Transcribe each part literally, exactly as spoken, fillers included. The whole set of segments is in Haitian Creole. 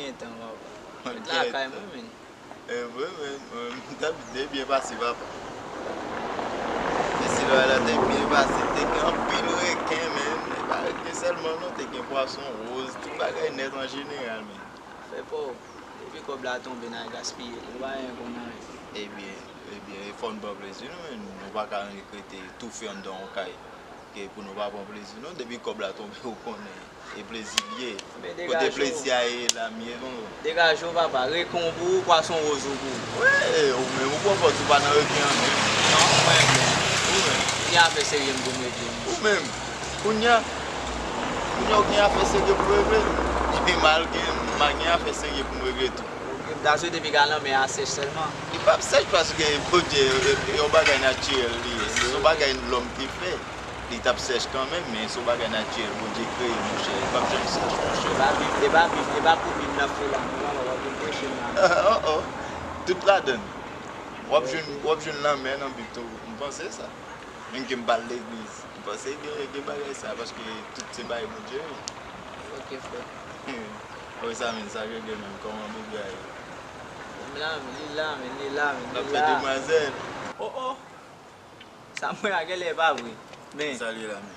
Gentan, papa. Mwen lakay mwen, men. E vre, men, men, m t ap de byen pase, papa. Festival la te byen pase, te gen anpil reken, men. E pa reken sèlman, non, te gen pwason woz, tout bagay nèt an jeneral, men. Fè pa w. Depi kòb la tonbe, n al gaspiye l. Nou pa gen kòb nan men. Ebyen, ebyen, e fò n pran plezi nou, men nou pa ka annik rete toufe anndan yon kay ke pou nou pa pran plezi nou. Depi kòb la tonbe, ou konnen, e plezi l ye. Kote plezi a ye la, m ye, non. Degaje w, papa. Reken w pou ou, pwason woz ou pou ou. Wi, ou menm, ou pran pòz ou pa nan reken an, men. Non, mwen, men. Ou menm. Ki afè serye m pou m regle? Ou menm. Kounye a, kounye a ou gen afè serye pou w regle. Epi m al gen, m a gen afè serye pou m regle tou. Ok, m ta swete piga lanmè a sèch sèlman. Li p ap sèch paske Bondye, e, e, yon bagay natirèl li ye. Se yon bagay lòm te fè. Li t ap sèch kanmenm, men se yon bagay natirèl Bondye kreye, monchè. Li p ap janm sèch, monchè. E pa Bib, e pa Bib, e pa pou Bib n ap fè la, non, papa, w ap vin preche m la. Oh, oh. Tout ladann. W ap jwenn, w ap jwenn lanmè nan Bib tou. M panse sa. Menm ke m pa al legliz. M panse gen, gen bagay sa, paske tout se bay Bondye, wi. Ok, frè. Apre sa, men, sa regle menm, kòman bebe a ye? Li la, men, li la, men, li la, men, li la. L ap fè demwazèl. Oh, oh. Sa m wè a genlè pa vre. Men. Sa l ye la, men.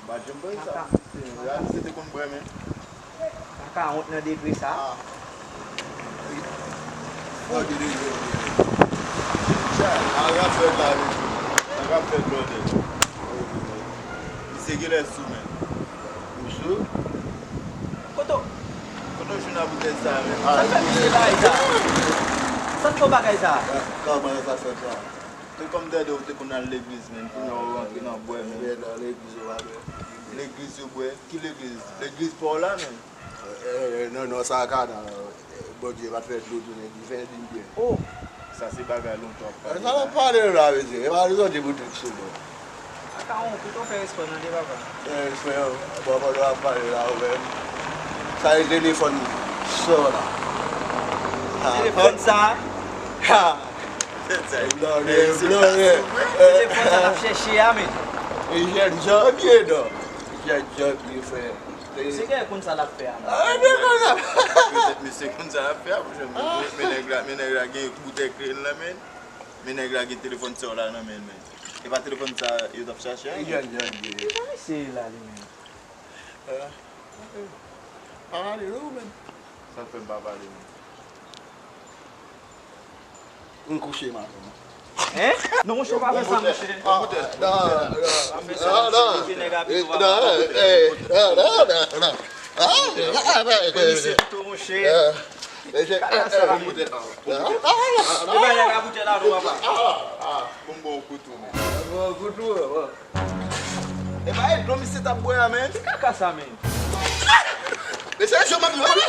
M pa t janm panse sa. Kaka. Misye, misye te konn bwè, men. Kaka wont nan degre sa. Ah. Wi. Sa ki degre, degre. Sa, a rap fèt la, wi. A rap fèt blòdè. Misye genlè sou, men. Ou sou? Kote w? Kote w jwenn nan boutèy sa, men? Sa k fè misye bagay sa? Sa k fè w bagay sa? Kòman sa fèt la? Se kòm tande ou te konn al legliz, men, kounye a ou rantre nan bwè, men. Nan legliz yo pa bwè. Legliz yo bwè? Ki legliz? Legliz pa w la, men. Eh, eh, non, non, sa ka nan, eh, Bondye pa t fè dlo tounen, li fè vin byen. Oh! Sa se bagay lontan w ap pale la. Sa w ap pale la, mesye? E pa rezon de pou tout sou mwen. Sa ka yon kout ou fè respè w tande, papa. Fè respè w. Bon, pandan w ap pale la, ou menm. Sa e telefòn sa w la. Ha. Telefòn sa? Ha! Blòdè, blòdè. Telefòn sa l ap chèche a, men. E jèn jan byen, non. Jèn jan byen, frè. Se gen konn sa l ap fè a, men. Ah, men konn sa. Petèt misye konn sa l ap fè a, monchè. Men nèg la, men nèg la gen boutèy kreye l nan men l. Men nèg la gen telefòn sa w la nan men l, men. E pa telefòn sa yo t ap chache a, men. Jèn jan byen. Ki bagay se la, li menm? Eh, pa pale non, ou menm. Sa k fè m pa pale, men? M kouche maten. Hein? Non, monchè, pa fè sa, monchè. Ah, non, non, non, non, non, non, non, non, non. Komisè pito, monchè. Kaka sa, men. Ou bay nèg la boutèy la, non, papa. Ah, ah, pou m ba w kout ou, men. Bon, kout ou, bon. E pa e dlo misye t ap bwè a, men. Ki kaka sa, men? Mesye, yo m ap pale.